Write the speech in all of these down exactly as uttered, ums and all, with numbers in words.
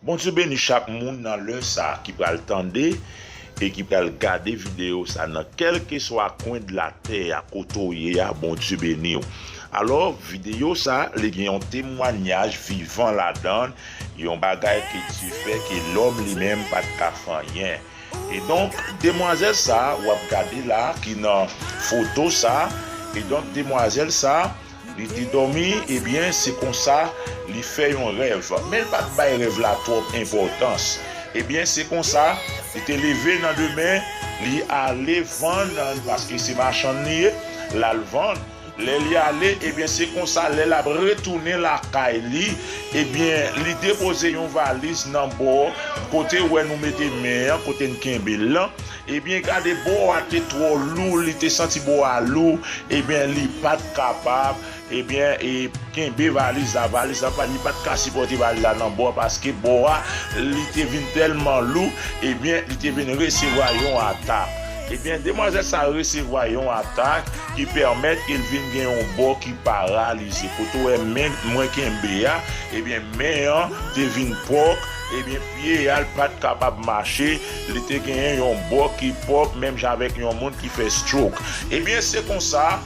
Bondye beni chak moun nan lè sa a ki pral tande e ki pral gade videyo sa a nan kèlkeswa kwen de latè a kote w ye a, Bondye beni w. Alò, videyo sa a, li gen yon temwayaj vivan ladan l, yon bagay ke Dye fè ke lòm li menm pa t ka fè anyen. E donk, demwazèl sa a, w ap gade la, ki nan foto sa a, e donk, demwazèl sa a, li te dòmi, ebyen, se konsa, li fè yon rèv. Men l pa t bay rèv la twòp enpòtans. Ebyen, se konsa, li te leve nan demen, li ale vann, paske se machann li ye, l al vann. Lè li ale, ebyen, se konsa, lè l ap retounen lakay li, ebyen, li depoze yon valiz nan bò, kote w wè nou mete men an, kote n kenbe l lan. Ebyen, gade, bò a te twò lou, li te santi bò a lou, ebyen, li pa t kapab, ebyen, e, kenbe valiz la. Valiz la, pa, li pa t ka sipòte valiz la nan bò, paske bò a, li te vin tèlman lou, ebyen, li te vin resevwa yon atak. Ebyen, demwazèl sa resevwa yon atak ki pèmèt ke l vin gen yon bò ki paralize. Kote w wè men mwen kenbe a, ebyen, men an te vin pòk, ebyen, pye a, l pa t kapab mache, li te genyen yon bò ki pòk, menm jan avèk yon moun ki fè stroke. Ebyen, se konsa,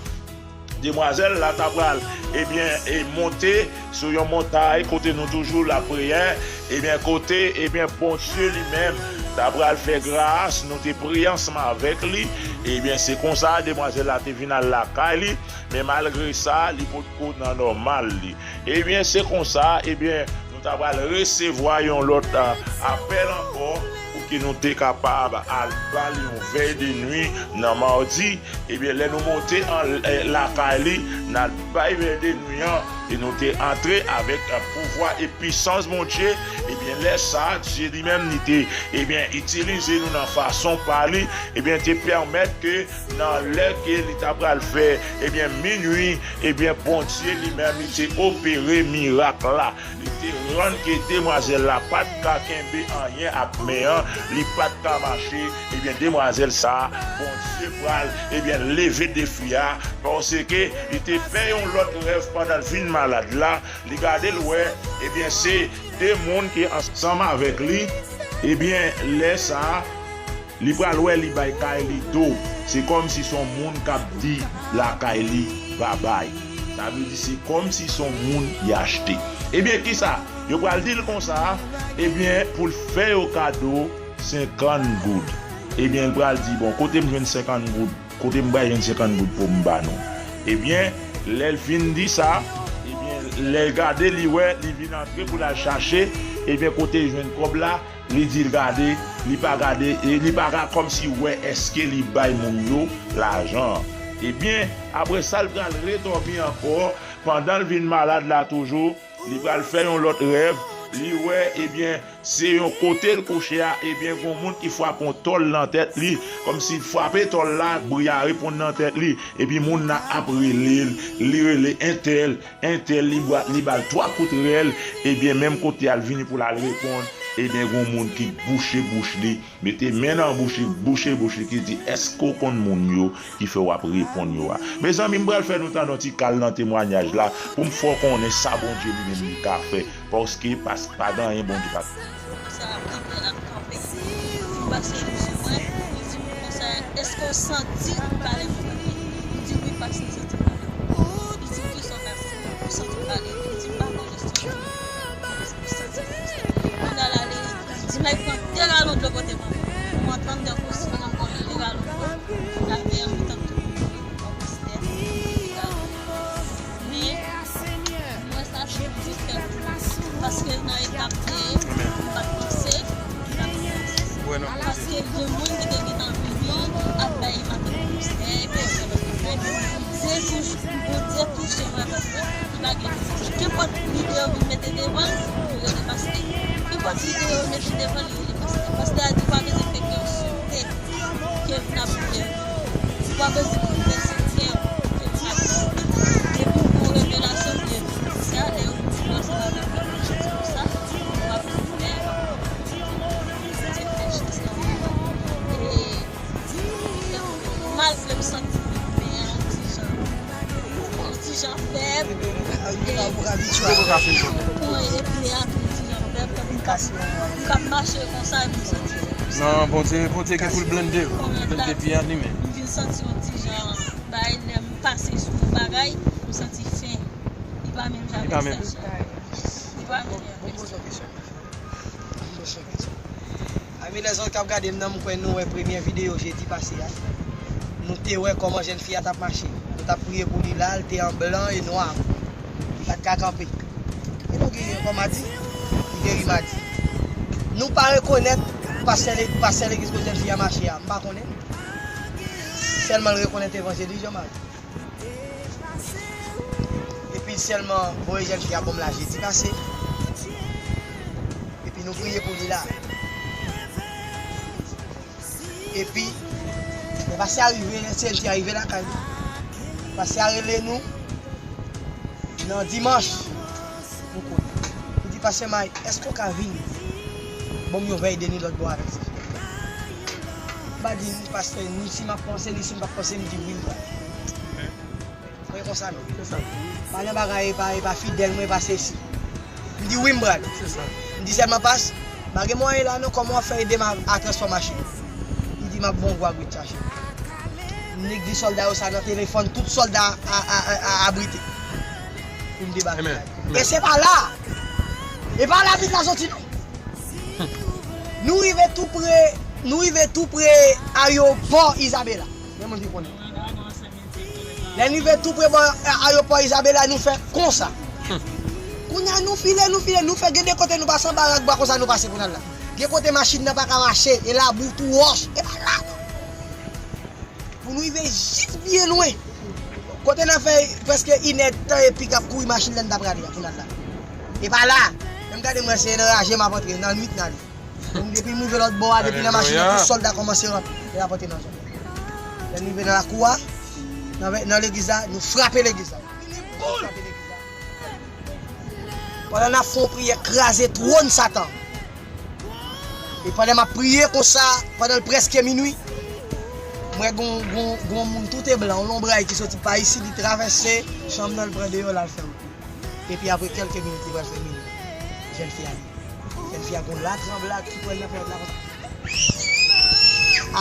demwazèl la ta pral, ebyen, e monte sou yon montay kote nou toujou lapriyè, ebyen, kote, ebyen, Bondye li menm ta pral fè gras, nou te priye ansanm avèk li, ebyen, se konsa, demwazèl la te vin al lakay li, men malgre sa, li potko nan nòmal li. Ebyen, se konsa, ebyen, nou ta pral resevwa yon lòt, a, apèl ankò, pou ke nou te kapab al ba li yon vèy de nwi nan madi. Ebyen, lè nou monte an, eh, lakay li, n al bay vèy de nwi an, e nou te antre avèk, eh, pouvwa e pisans Bondye. Ebyen, lè sa a, Dye li menm, li te, ebyen, itilize nou nan fason pa li, ebyen, te pèmèt ke nan lè ke li ta pral fè, ebyen, minwi, ebyen, Bondye li menm, li te opere mirak la. Li te rann ke demwazèl la pa t ka kenbe anyen ak men an, li pa t ka mache, ebyen, demwazèl sa a, Bondye pral, ebyen, leve defi a, paske li te fè yon lòt rèv pandan l vin malad la, li gade l wè, ebyen, se de moun ki ansanm avèk li, ebyen, lè sa a, li pral wè li bay kay li do. Se kòmsi se yon moun k ap di lakay li babay. Sa vle di se kòmsi se yon moun y achte. Ebyen, kisa? Yo pral di l konsa, ebyen, pou l fè yo kado senkant goud. Ebyen, l pral di, bon, kote m jwenn senkant goud? Kote m pral jwenn senkant goud pou m ba nou? Ebyen, lè l fin di sa, ebyen, lè l gade, li wè, li vin antre pou l al chache, ebyen, kote l jwenn kòb la, li di l gade, li pa gade, e li pa ka kòmsi wè èske li bay moun yo lajan an. Ebyen, apre sa, l pral redòmi ankò, pandan l vin malad la toujou, li pral fè yon lòt rèv, li wè, ebyen, se yon kote l kouche a, ebyen, gon moun ki frape yon tòl nan tèt li, kòmsi l frape tòl la, bri a reponn nan tèt li, epi moun nan ap rele l, li rele entèl, entèl, li ba, li ba l twa kout rèl, ebyen, menm kote a l vini pou l al reponn, ebyen, gon moun ki bouche bouch li, mete men nan bouch li, bouche bouch li, ki di, èske w konn moun yo ki fè w ap reponn yo a? Mezanmi, m pral fè nou tande yon ti kal nan temwayaj la, pou m fè w konnen sa Bondye li menm li ka fè, paske, pas-, pa gen anyen Bondye pa ka fè. Sa ap rive, l ap kanpe. Li pase li sou mwen, li di m konsa, èske w santi m pale pou ou? Li di, wi, pas, m santi m pale pou ou. Li di m, kisa w santi m pale? Li di m, m pa konn jis sa. Kounye a la, li di m, al pran de galon dlo pote ban mwen. Mwen tann tankou si m nan pran de galon dlo, m lave an mitan tout moun yo, mwen pran pastè. Men, mwen sa se jis kèk jou. Paske nan etap te ye, m pa t panse, m pa t panse. Paske gen moun ki te gentan vini ap bay maten konsèy, epi yo fè lòt bagay. Bondye touche, Bondye touche mwen, paske li pa gen, kenpòt lide yo vin mete devan l, li rele pastè. Kenpòt lide yo mete devan l, li rele pastè. Pastè a di, pa bezwen fè kè w sote, ke vin ap priye. Ou pa bezwen konn pèsonn kè w, ke vin ap priye. Depi w gon revelasyon, Bondye di sa, lè yo di w ansanm avèk lòt moun, Bondye di w sa, ou ap fè, Bondye fè chans nan vi w. E, e malgre m santi men an yon ti jan, yon ti jan fèb, e, wi, e pye a tou yon ti jan fèb, tankou k ap, k ap mache konsa, epi m santi. Non, Bondye, Bondye gen pou l blende yo. Blende pi anime. M vin santi yon ti jan, bay, lè m pase sou yon bagay, m santi fen. Li pa menm jan avèk sa. Li pa menm jan avèk sa. Ami lèzòt k ap gade m nan, m kwè nou wè premyè videyo jedi pase a. Nou te wè kòman jèn fi a t ap mache. Nou t ap priye pou li la, l te an blan e nwa. Li pa t ka kanpe. E nou genyen ankò madi. Li geri madi. Nou pa rekonèt pastè le-, pastè legliz kote jèn fi a mache a. M pa konnen. Sèlman l rekonèt evanjelis Jan Mari. Epi l sèlman voye jèn fi a ban m la jedi pase. Epi nou priye pou li la. Epi, lè pastè a rive, lè jèn fi a rive lakay li, pastè a rele nou nan dimanch. Nou konnen. Li di, "Pastè May, èske w ka vin ban m yon vèy de nwi lòt bò avèk ti fi a?" M pa di ni pastè, ni si m ap panse, ni si m p ap panse, m di wi, m pral. Mwen konsa menm. Se sa. Pa nan bagay, e pa, e pa fidèl mwen, e pa sesi. M di wi, m pral. Se sa. M di sèlman pas, pa gen mwayen la non, kòman w ap fè ede m a, a transfè machin? Li di m ap ba w gwa grid chache. M nèk di sòlda yo sa nan telefòn, tout sòlda a, a, a, a, abrite. Pou m debake. Amen. Amen. E se pa la. E pa la vit la soti non. Nou rive tou pre, nou rive tou pre ayewopò Izabela. Gen moun ki konnen. Lè n rive tou pre bò, eh, ayewopò Izabela, nou fè konsa. Kounye a nou file, nou file, nou fè gen de kote nou pase anba rakbwa konsa nou pase pou n al la. Gen kote machin nan pa ka mache, e labou tou wòch, e pa la non. Pou nou rive jis byen lwen. Kote n ap fè prèske inèdtan epi k ap kouri machin la n ta prale a pou n al la. E pa la. Lè m gade m wè se nan raje m ap antre, nan nwit n ale. Donk, depi m rive lòt bò a, depi nan machin nan, tout sòlda kòmanse rantre. E rapote nan zòn. Lè n rive nan lakou a, nan, nan legliz la, nou frape legliz la. Frape legliz la. Pandan n ap fè yon priyè kraze twòn Satan. E pandan m ap priye konsa, pandan l prèske minui, m wè gon, gon, gon moun tout e blan, yon lonbray ki soti pa isi, li travèse chanm nan, l pran deyò, l al fè wout li. Epi apre kèlke minit, li pral fè minui. Jèn fi a li. Jèn fi a gon latranblad ki pran nan pèryòd la konsa.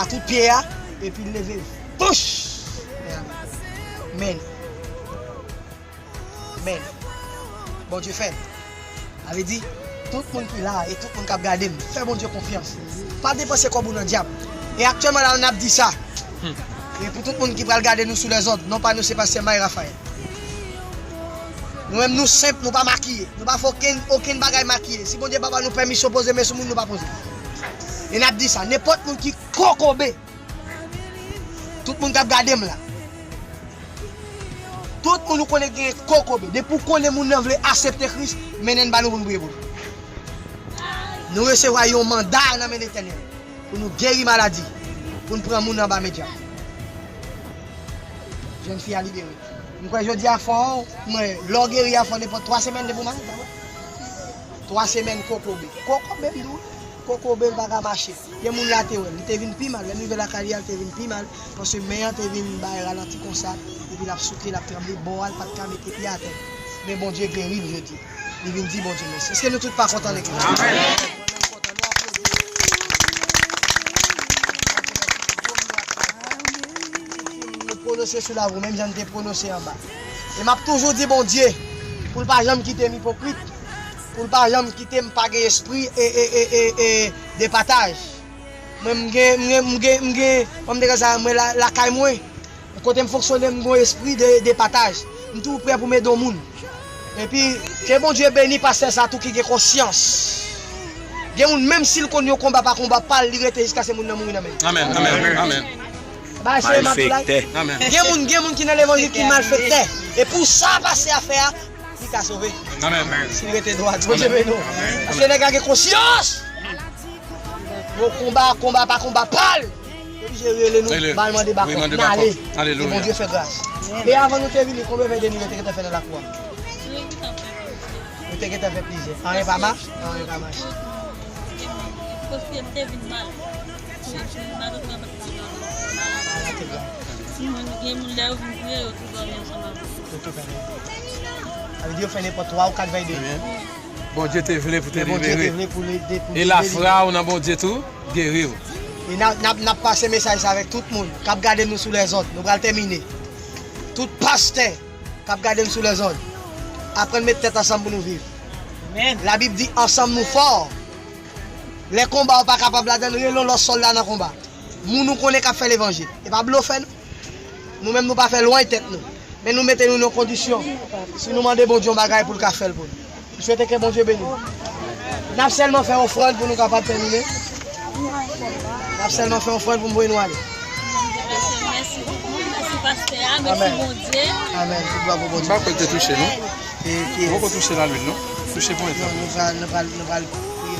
A tout pye a, epi l leve. Pouch! Men. Men. Bondye fè l. Sa vle di, tout moun ki la e tout moun k ap gade m, fè Bondye konfyans. Pa depanse kòb ou nan dyab. E aktyèlman la, n ap di sa. E pou tout moun ki pral gade nou sou lèzòd, non pa nou se pastè May Raphaël. Nou menm nou senp, nou pa makiye. Nou pa fè okenn, okenn bagay makiye. Si Bondye pa ba nou pèmisyon poze men sou moun, nou pa poze. E n ap di sa, nenpòt moun ki kokobe. Tout moun k ap gade m la. Tout moun ou konnen genyen kokobe. Depi w konnen moun nan vle aksepte Kris, mennen n ba nou pou n priye pou li. Nou resevwa yon manda nan men Letènèl pou nou geri maladi, pou n pran moun anba men dyab. Jèn fi a libere. M kwè jodi a fò, mwen, lè w geri a fò nenpòt twa semèn depi w malad, pa vre? Twa semèn kokobe. Kokobe m di w, kokobe l pa ka mache. Gen moun la te wè l, li te vin pi mal. Lè m rive lakay li a, li te vin pi mal. Paske men an te vin bay ralanti konsa, epi l ap souke, l ap tranble, bò a, l pa t ka mete pye atè. Men Bondye geri l jodi. Li vin di Bondye mèsi. Èske nou tout pa kontan legliz? Amèn. Nou pwononse sou lavi w, menm jan n te pwononse anba. E m ap toujou di Bondye, pou l pa janm kite m ipokrit, pou l pa janm kite m pa gen espri e, e, e, e, e de pataj. Mwen, m gen, m gen, m gen, m gen, kòm te sa, mwen la, lakay mwen, kote m fonksyone, m gen espri de, de pataj. M toujou prè pou m ede yon moun. Epi, ke Bondye beni pastè sa tou ki gen konsyans. Gen moun, menm si l konn yon konba pa konba pa l, li rete jiskaske moun nan mouri nan men l. Amèn, amèn, amèn. Ba, se malfektè. Amèn. Gen moun, gen moun ki nan levanjil ki malfektè. E pou sa pastè a fè a, li ka sove. Amèn. Si l rete dwat, Bondye beni w. Paske nèg la gen konsyans. Bon, konba, konba pa konba pa l. Yo oblije rele nou, ba l mande bakòp, n ale. Alelouya. E Bondye fè gras. E avan nou te vini, konbyen vèy de nwi yo te gentan fè nan lakou a? Yo te gentan fè plizyè. Anyen pa mache? Anyen pa mache. Paske m te vin mal. Madanm mwen pa t ka mal. Malad te grav. Moun, gen moun lè yo vin priye, yo tou dòmi ansanm avè m. Yo tou fè nenpòt. Sa vle di yo fè nenpòt twa ou kat vèy de nwi. Bondye te vle pou te libere. E lafwa w nan Bondye tou geri w. E n ap pase mesaj sa avèk tout moun k ap gade nou sou lèzòd. Nou pral tèmine. Tout pastè k ap gade m sou lèzòd, aprann met tèt ansanm pou nou viv. Labib di, ansanm nou fò. Lè konba ou pa kapab ladan l, rele yon lòt sòlda nan konba. Moun ou konnen k ap fè levanjil. E pa blofè non. Nou menm nou pa fè lwanj tèt nou. Men nou mete nou nan kondisyon. Si nou mande Bondye yon bagay pou l ka fè l pou nou. M swete ke Bondye beni nou. N ap sèlman fè ofrann pou nou kapab tèmine. N ap sèlman fè ofrann pou m voye nou ale. Mèsi, mèsi pastè a, mèsi Bondye. Amèn. Tout glwa pou Bondye. M pa kwè l te touche non. Ou poko touche lalwil non. Touche ponyèt la. Nou pral, nou pral, nou pral priye.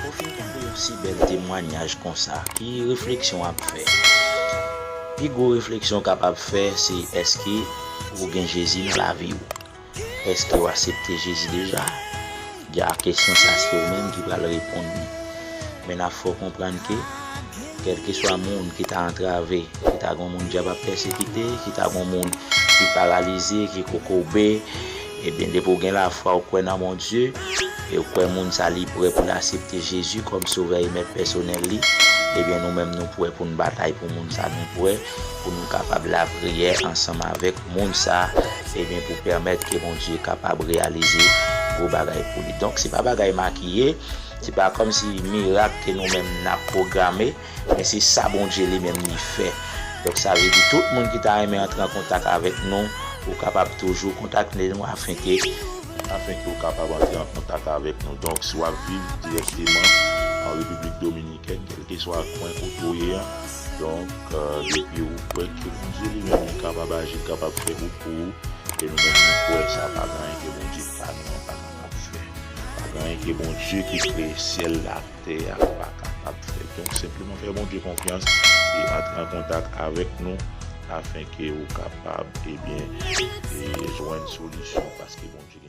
Ou fin tande yon si bèl temwanyaj konsa, ki refleksyon w ap fè? Pi gwo refleksyon w kapab fè, se èske ou gen Jezi nan lavi w? Èske w aksepte Jezi deja? Dja kesyon sa se ou menm ki pral reponn li. Men n ap fè w konprann ke, kèlkeswa moun ki ta antrave, ki ta gen moun dyab ap pèsekite, ki ta gen moun ki paralize, ki kokobe, ebyen, depi w gen lafwa, w kwè nan Bondye, e w kwè moun sa li prè pou l aksepte Jezi kòm Sovè e Mèt pèsonèl li, ebyen, nou menm nou prè pou n batay pou moun sa, nou prè pou nou kapab lapriyè ansanm avèk moun sa, ebyen, pou pèmèt ke Bondye kapab reyalize gwo bagay pou li. Donk, se pa bagay makiye, se pa kòmsi mirak ke nou menm n ap pwograme, men se sa Bondye li menm li fè. Donk, sa vle di tout moun ki ta renmen antre an kontak avèk nou, ou kapab toujou kontakte nou afenke, afenke ou kapab antre an kontak avèk nou. Donk, si w ap viv dirèkteman an Repiblik Dominikèn, kèlkeswa kwen kote w ye a, donk, euh, depi ou kwè ke Bondye li menm li kapab aji, li kapab fè pou, pou ou, e nou menm nou kwè sa pa gen anyen ke Bondye pa nou an pa kapab fè. Pa gen anyen ke Bondye ki kreye syèl la tè a pa kapab fè. Donk, senpleman fè Bondye konfyans e antre an kontak avèk nou afenke ou kapab, ebyen, e jwenn solisyon, paske Bondye